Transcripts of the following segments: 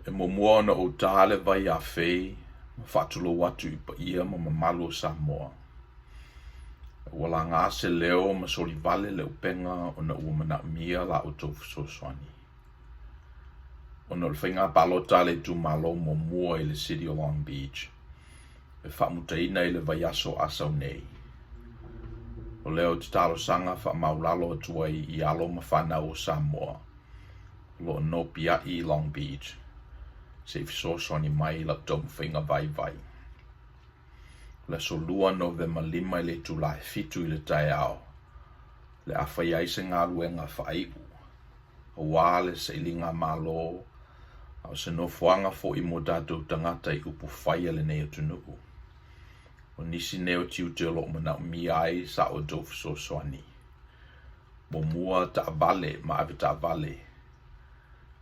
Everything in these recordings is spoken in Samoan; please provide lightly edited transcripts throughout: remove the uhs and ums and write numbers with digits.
E muamua ona ou ta le vai afei ma faatulou atu i paia ma mamalu o Samoa. Ua laga se leo ma solivale le upega ona ua manaomia la outou fesoasoani. Ona o le faiga palota a le itumalo muamua i le City o Long Beach e faamutaina i le vaiaso asau nei. O lea ou te talosaga faamaulalo atu ai i alo ma fanau o Samoa o lo o nopiai i Long Beach se i fesoasoani mai i lau taumafaiga vaivai. O le aso 2 Novema 5 i le itula e 7 i le taeao o le a faia ai se galuega faaiu aua le sailiga malo a o se nofoaga foi mo tatou tagata i upu fai a lenei atunuu. O nisi nei o tiute o lo o manaomia ai sa outou fesoasoani. Muamua taavale ma ave taavale.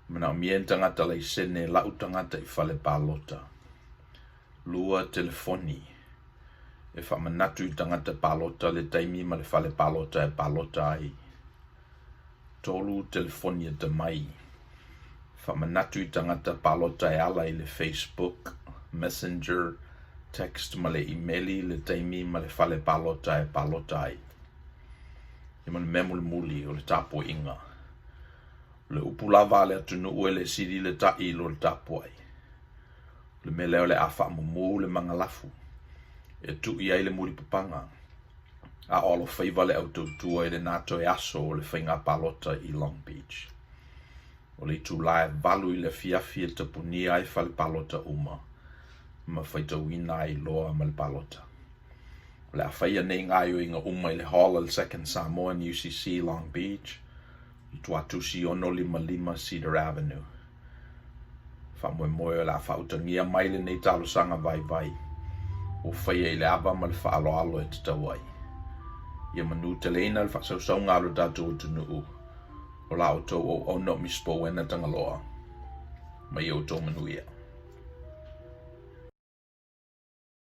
Manaomia ni tagata laisene lau tagata i fale palota. 2 telefoni e faamanatu i tagata palota le taimi ma le fale palota e palota ai. 3 telefoni atamai e faamanatu i tagata palota e ala i le Facebook, Messenger, text ma le imeli le taimi ma le fale palota e palota ai. Ia ma le mea mulimuli o le tapuaiga. O le upu lava a le atunuu e le sili le ta'i i lo le tapuai. O le mea lea o le a faamumu le magalafu e tu'i ai le mulipapaga a o alofaiva le autautua i lena toe aso o le faiga palota i Long Beach. O le itula e 8 i le afiafi e tapunia ai fale palota uma ma faitauina ai loa ma le palota. O le a faia nei gaoioiga uma i le Hall o le Second Samoan UCC Long Beach i Tuatusi 655 Cedar Avenue. Faamoemoe o le a faautagia mai lenei talosaga vaivai ua faia i le ava ma le faaaloalo e tatau ai. Ia manuteleina le faasausauga a lo tatou atunuu o la outou auauna o Miss Bowena Tagaloa. Ma ia outou manuia.